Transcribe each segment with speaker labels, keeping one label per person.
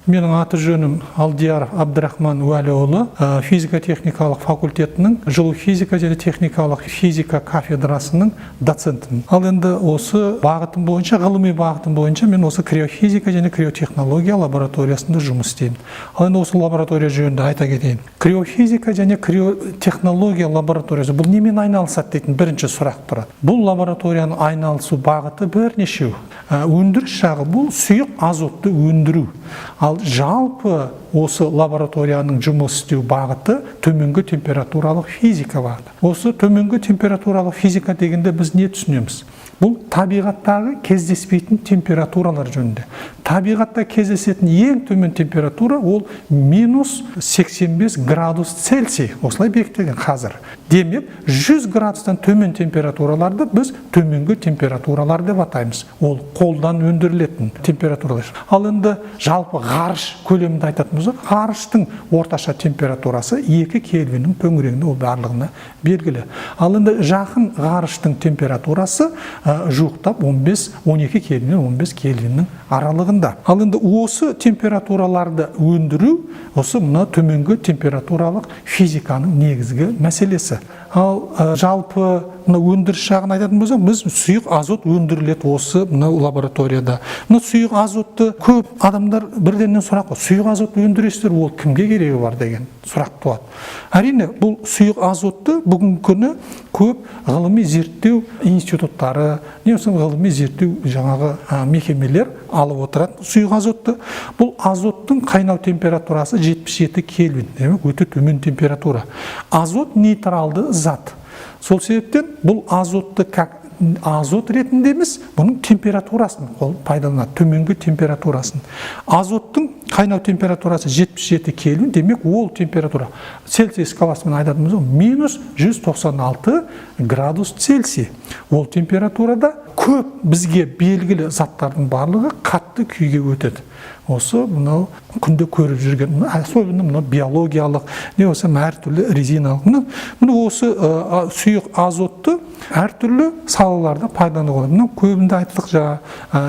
Speaker 1: Менің аты жөнім Алдияров Абдрахман Уәліұлы, физика-техникалық факультетінің жылу физика және техникалық физика кафедрасының доцентімін. Ал енді осы бағытым бойынша, ғылыми бағытым бойынша мен осы криофизика және криотехнология лабораториясында жұмыс істеймін. Ал енді осы лаборатория жөнінде айта кетейін. Криофизика және криотехнология лабораториясы бұл немен айналысады дейтін бірінші сұрақ тұрады. Бұл лабораторияның айналысу бағыты бірнешеу. Өндіріс жағы бұл сұйық азотты өндіру. Ал жалпы осы лабораторияның жұмыс істеу бағыты төменгі температуралық физика бағыты. Осы төменгі температуралық физика дегенде біз не түсінеміз? Бұл табиғаттағы кездеспейтін температуралар жөнінде. Табиғатта кездесетін ең төмен температура ол минус 85 градус Цельсий, осылай бекітілген қазір. Демек, 100 градустан төмен температураларды біз төменгі температуралар деп атаймыз. Ол қолдан өндірілетін температуралар. Ал енді жалпы ғарыш көлемінде айтатын болсақ, ғарыштың орташа температурасы 2 кельвиннің төңірегінде, ол барлығына белгілі. Ал енді жақын ғарыштың температурасы жуықтап 15, 12 кельвин, 15 кельвиннің аралығында. Ал енді осы температураларды өндіру осы мына төменгі температуралық физиканың негізгі мәселесі. Ал жалпы мына өндіріс жағын айтатын болсақ, біз сұйық азот өндіріледі осы мына лабораторияда. Мына сұйық азотты көп адамдар бірденнен сұрақ қойды. Сұйық азот өндіресіздер, ол кімге керегі бар деген сұрақ туады. Әрине, бұл сұйық азотты бүгінгі күні көп ғылыми зерттеу институттары, не болмаса ғылыми зерттеу жаңағы мекемелер алып отырады сұйық азотты. Бұл азоттың қайнау температурасы 77 кельвин, демек өте төмен температура. Азот нейтралды зат. Сол себептен бұл азотты как азот ретінде емес, бұның температурасын пайдаланады, төменгі температурасын. Азоттың қайнау температурасы 77 кельвин, демек ол температура Цельсий шкаласымен айтатын болсақ, минус 196 градус Цельсий. Ол температурада көп бізге белгілі заттардың барлығы қатты күйге өтеді. Осы мынау күнде көріп жүрген, мына, особенно мынау биологиялық, не болмаса әртүрлі резиналық. Мына осы сұйық азотты әртүрлі салаларда пайдалануға болады. Мынау көбінде айттық жаңа,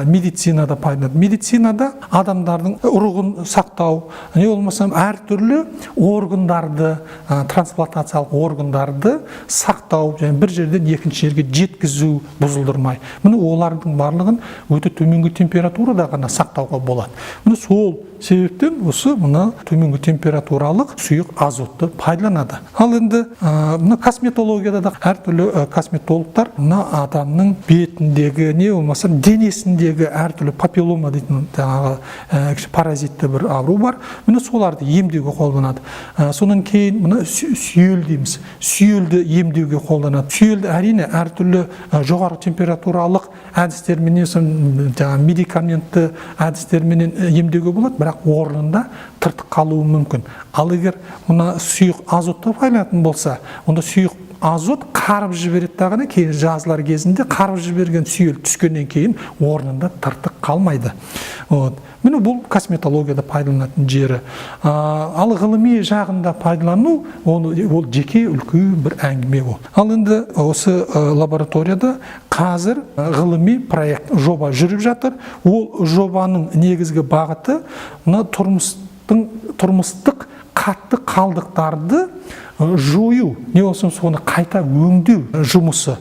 Speaker 1: медицинада пайдаланады. Медицинада адамдардың ұрығын сақтау, не болмаса әртүрлі органдарды, трансплантациялық органдарды сақтау және бір жерден екінші жерге жеткізу бұзылдырмай. Міне, олардың барлығын өте төменгі температурада ғана сақтауға болады. Міне, сол себептен осы мына төменгі температуралық сұйық азотты пайдаланады. Ал енді мына косметологияда да әртүрлі косметологтар мына адамның бетіндегі, не болмаса денесіндегі әртүрлі папиллома дейтін жаңағы паразитті бір ауру бар. Міне, соларды емдеуге қолданады. Содан кейін мына сүйел дейміз. Сүйелді емдеуге қолданады. Сүйелді, әрине, әртүрлі жоғары температуралық әдістерменен, жаңағы медикаментті әдістерменен емдеуге болады, бірақ орнында тыртық қалуы мүмкін. Ал егер мына сұйық азотты пайдаланатын болса, онда сұйық азот қарып жібереді дағыны, кейін жазылар кезінде қарып жіберген сүйел түскеннен кейін орнында тыртық қалмайды. Вот. Міне, бұл косметологияда пайдаланатын жері. Ал ғылыми жағында пайдалану, ол жеке үлкен бір әңгіме ол. Ал енді осы лабораторияда қазір ғылыми проект, жоба жүріп жатыр. Ол жобаның негізгі бағыты мына тұрмыстық қатты қалдықтарды жою, не болса соны қайта өңдеу жұмысы.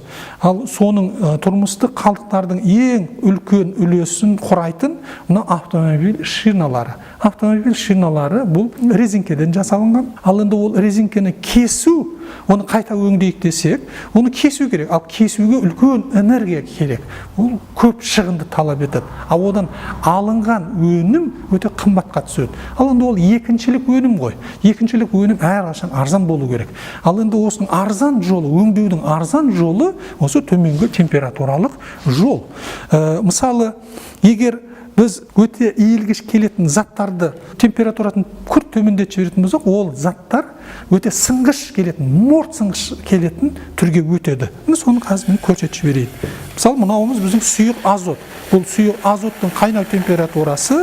Speaker 1: Ал соның тұрмыстық қалдықтардың ең үлкен үлесін құрайтын мына автомобиль шиналары. Автомобиль шиналары бұл резеңкеден жасалынған. Ал енді ол резеңкені кесу, оны қайта өңдейік десек, оны кесу керек. Ал кесуге үлкен энергия керек, ол көп шығынды талап етеді. Ал одан алынған өнім өте қымбатқа түседі. Ал енді ол екіншілік өнім ғой. Екіншілік өнім әрқашан арзан болу керек. Ал енді осының арзан жолы, өңдеудің арзан жолы осы төменгі температуралық жол. Мысалы, егер біз өте иілгіш келетін заттарды температурасын күрт төмендетіп жіберетін болсақ, ол заттар өте сынғыш келетін, морт сынғыш келетін түрге өтеді. Міне, соны қазір мен көрсетіп жіберейін. Мысалы, мынауымыз біздің сұйық азот. Бұл сұйық азоттың қайнау температурасы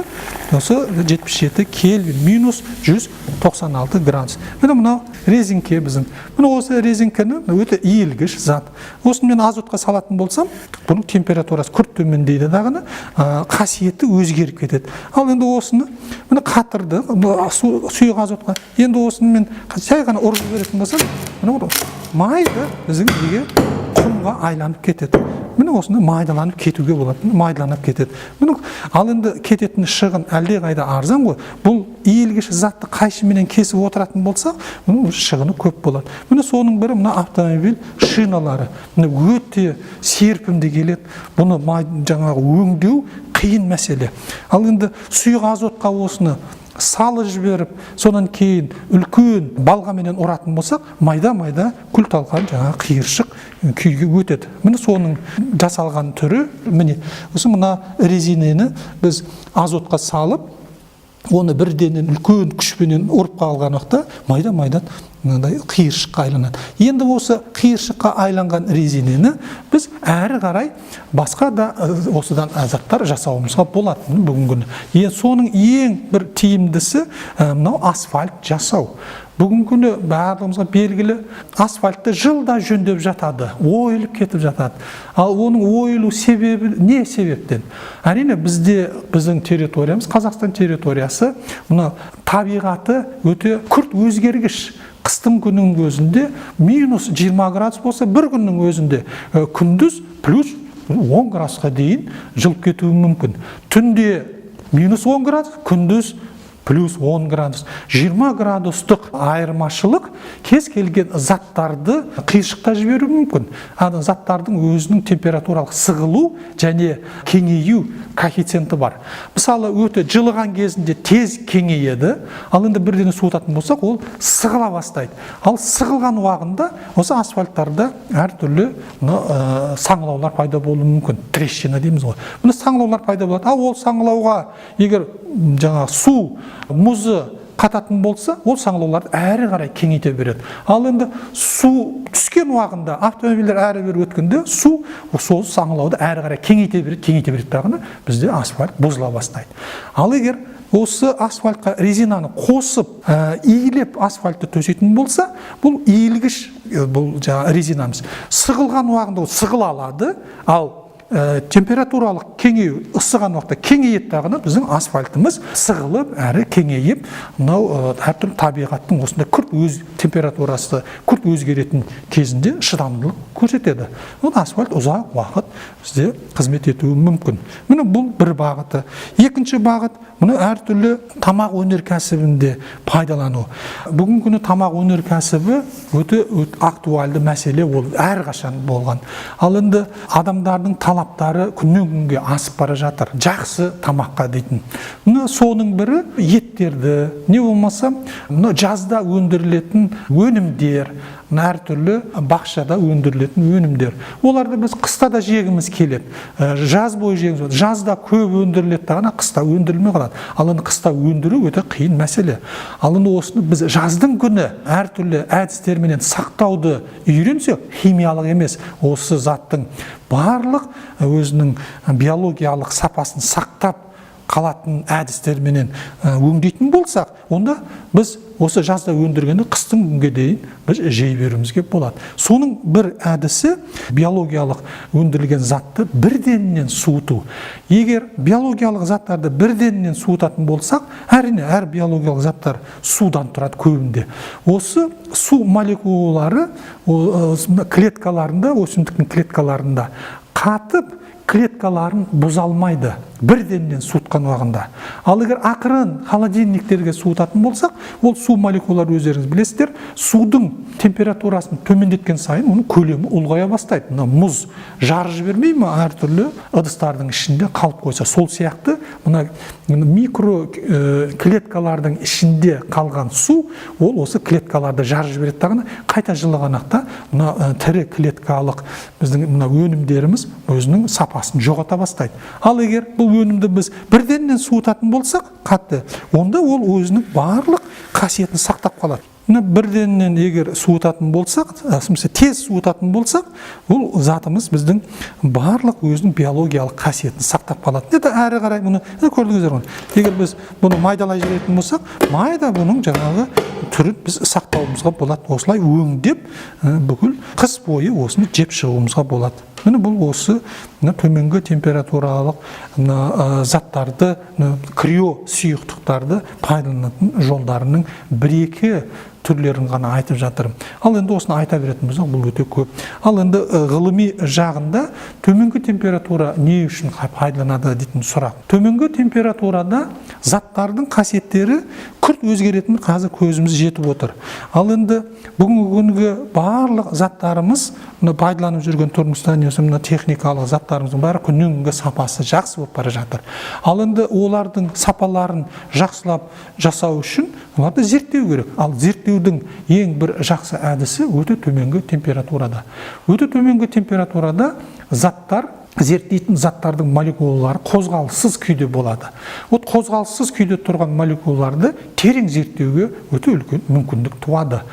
Speaker 1: осы 77 кельвин, минус 196 градус. Міне, мынау резеңке біздің. Міне, осы резеңкені, өте иілгіш зат. Осыны мен азотқа салатын болсам, бұның температурасы күрт төмендейді дағыны, қасиеті өзгеріп кетеді. Ал енді осыны, міне, қатырды сұйық азотқа. Енді осыны мен жай ғана ұрып жіберетін болсам, міне, майда біздің неге, құмға айланып кетеді. Міне, осыны майдаланып кетуге болады, майдаланып кетеді. Міне, ал енді кететін шығын әлдеқайда арзан ғой. Бұл иілгіш затты қайшыменен кесіп отыратын болсақ, мұның шығыны көп болады. Міне, соның бірі мына автомобиль шиналары. Міне, өте серпімді келеді. Бұны жаңағы өңдеу қиын мәселе. Ал енді сұйық азотқа осыны салып жіберіп, содан кейін үлкен балғаменен ұратын болсақ, майда майда күл талқан, жаңағы қиыршық күйге өтеді. Міне, соның жасалған түрі. Міне, осы мына резинені біз азотқа салып, оны бірденен үлкен күшпенен ұрып қалған уақытта майда майда мынандай қиыршыққа айланады. Енді осы қиыршыққа айланған резинені біз әрі қарай басқа да осыдан заттар жасауымызға болады бүгінгі күні. Енді соның ең бір тиімдісі мынау асфальт жасау. Бүгінгі күні барлығымызға белгілі, асфальтты жылда жөндеп жатады, ойылып кетіп жатады. Ал оның ойылу себебі не себептен? Әрине, бізде, біздің территориямыз, Қазақстан территориясы, мына табиғаты өте күрт өзгергіш. Қыстың күнінің өзінде минус 20 градус болса, бір күннің өзінде күндіз плюс 10 градусқа дейін жылып кетуі мүмкін. Түнде минус 10 градус, күндіз плюс 10 градус. 20 градустық айырмашылық кез келген заттарды қиыршықта жіберуі мүмкін. Ана заттардың өзінің температуралық сығылу және кеңею коэффициенті бар. Мысалы, өте жылыған кезінде тез кеңейеді, ал енді бірден суытатын болсақ, ол сығыла бастайды. Ал сығылған уағында осы асфальттарда әртүрлі мына саңылаулар пайда болуы мүмкін, трещина дейміз ғой. Міне, саңылаулар пайда болады. Ал ол саңылауға егер жаңағы су мұзы қататын болса, ол саңылауларды әрі қарай кеңейте береді. Ал енді су түскен уағында, автомобильдер әрі бері өткенде, су сол саңылауды әрі қарай кеңейте береді, кеңейте береді дағыны бізде асфальт бұзыла бастайды. Ал егер осы асфальтқа резинаны қосып, иілеп асфальтты төсейтін болса, бұл иілгіш, бұл жаңағы резинамыз сығылған уағында ол сығыла алады. Ал температуралық кеңею, ысыған уақытта кеңейеді дағыны біздің асфальтымыз сығылып әрі кеңейіп, мынау әртүрлі табиғаттың осындай күрт өз температурасы күрт өзгеретін кезінде шыдамдылық көрсетеді. Ол асфальт ұзақ уақыт бізде қызмет етуі мүмкін. Міне, бұл бір бағыты. Екінші бағыт — мұны әртүрлі тамақ өнеркәсібінде пайдалану. Бүгінгі күні тамақ өнеркәсібі өте актуальды мәселе, ол әрқашан болған. Ал енді адамдардың талаптары күннен күнге асып бара жатыр жақсы тамаққа дейтін. Мына соның бірі еттерді, не болмаса мына жазда өндірілетін өнімдер, мына әртүрлі бақшада өндірілетін өнімдер, оларды біз қыста да жегіміз келеді, жаз бойы жегіміз келеді. Жазда көп өндіріледі дағы қыста өндірілмей қалады. Ал енді қыста өндіру өте қиын мәселе. Ал енді осыны біз жаздың күні әртүрлі әдістерменен сақтауды үйренсек, химиялық емес, осы заттың барлық өзінің биологиялық сапасын сақтап қалатын әдістерменен өңдейтін болсақ, онда біз осы жазда өндіргенді қыстың күнге дейін біз жей беруімізге болады. Соның бір әдісі — биологиялық өндірілген затты бірденнен суыту. Егер биологиялық заттарды бірденнен суытатын болсақ, әрине, әр биологиялық заттар судан тұрады көбінде. Осы су молекулалары клеткаларында, өсімдіктің клеткаларында қатып, клеткаларын бұза алмайды бірденнен суытқан уағында. Ал егер ақырын холодильниктерге суытатын болсақ, ол су молекулалары, өздеріңіз білесіздер, судың температурасын төмендеткен сайын оның көлемі ұлғая бастайды. Мына мұз жарып жібермей ма әртүрлі ыдыстардың ішінде қалып қойса, сол сияқты мына микро клеткалардың ішінде қалған су, ол осы клеткаларды жарып жібереді дағыны қайта жылығанақта мына тірі клеткалық біздің мына өнімдеріміз өзінің сапасын жоғалта бастайды. Ал егер бұл өнімді біз бірденнен суытатын болсақ қатты, онда ол өзінің барлық қасиетін сақтап қалады. Мына бірденнен егер суытатын болсақ, в смысле тез суытатын болсақ, бұл затымыз біздің барлық өзінің биологиялық қасиетін сақтап қалады. Это әрі қарай мұны көрдіңіздер ғой. Егер біз бұны майдалай жіберетін болсақ, майда бұның жаңағы түрін біз сақтауымызға болады. Осылай өңдеп, бүкіл қыс бойы осыны жеп шығуымызға болады. Міне, бұл осы мына төменгі температуралық мына заттарды, мына крио сұйықтықтарды пайдаланатын жолдарының бір екі түрлерін ғана айтып жатырмын. Ал енді осыны айта беретін болсақ, бұл өте көп. Ал енді ғылыми жағында төменгі температура не үшін пайдаланады дейтін сұрақ. Төменгі температурада заттардың қасиеттері күрт өзгеретіні қазір көзіміз жетіп отыр. Ал енді бүгінгі күнгі барлық заттарымыз, мына пайдаланып жүрген тұрмыста не болмаса мына техникалық заттарымыздың бәрі күннен күнге сапасы жақсы болып бара жатыр. Ал енді олардың сапаларын жақсылап жасау үшін оларды зерттеу керек. Ал зерттеудің ең бір жақсы әдісі өте төменгі температурада. Өте төменгі температурада заттар, зерттейтін заттардың молекулалары қозғалыссыз күйде болады. Вот қозғалыссыз күйде тұрған молекулаларды терең зерттеуге өте үлкен мүмкіндік туады.